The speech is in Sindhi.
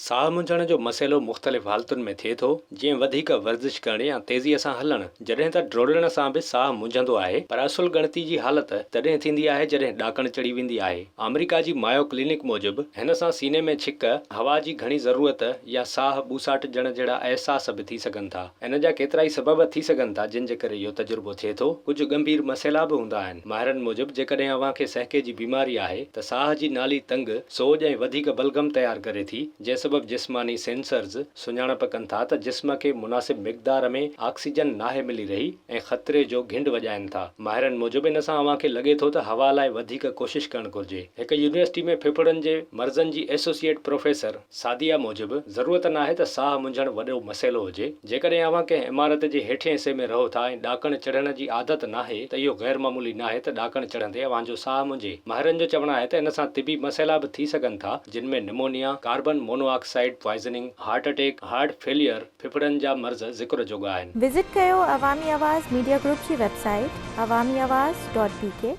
ساهه منجهڻ جو مسئلو مختلف حالتن ۾ ٿئي ٿو، جيئن وڌيڪ ورزش ڪرڻ يا تيزيء سان هلڻ، جڏهن ته ڊوڙڻ سان به ساهه منجهندو آهي، پر اصل ڳڻتي جي حالت تڏهن ٿيندي آهي جڏهن ڏاڪڻ چڙهي ويندي آهي. آمريڪا جي مايو ڪلينڪ موجب، هن سان سيني ۾ ڇڪ، هوا جي گهڻي ضرورت يا ساهه ٻوساٽجڻ جهڙا احساس به ٿي سگهن ٿا. ان جا ڪيترائي سبب ٿي سگهن ٿا جن جي ڪري اهو تجربو ٿئي ٿو. ڪجهه ڳنڀير مسئلا به هوندا آهن. ماهرن موجب، جيڪڏهن اوهان کي سهڪي جي بيماري آهي ته ساهه جي نالي تنگ، سوڄ ۽ وڌيڪ بلغم تيار ڪري ٿي، جنهن سبب جسماني سينسرز سڃاڻپ ڪن ٿا ته جسم کي مناسب مقدار ۾ آڪسيجن ناهي ملي رهي ۽ خطري جو گهنڊ وڄائن ٿا. ماهرن موجب ان سان اوهان کي لڳي ٿو ته هوا لاء وڌيڪ ڪوشش ڪرڻ گهرجي. هڪ يونيورسٽي ۾ ڦڦڙن جي مرضن جي ايسوسيئيٽ پروفيسر سعديه موجب، ضرورت ناهي ته ساهه منجهڻ وڏو مسئلو هجي. جيڪڏهن اوهان ڪنهن عمارت جي هيٺين حصي ۾ رهو ٿا ۽ ڏاڪڻ چڙهڻ جي عادت ناهي ته اهو غير معمولي ناهي ته ڏاڪڻ چڙهندي اوهان جو ساهه منجهي. ماهرن جو چوڻ آهي ته ان سان طبي مسئلا به ٿي سگهن ٿا جن ۾ pneumonia, carbon monoxide poisoning, heart attack, heart failure, ڦڦڙن جا مرض ذڪر جوڳا آهن. وزٽ ڪيو عوامي آواز ميڊيا گروپ جي website Awami Awaz dot B K.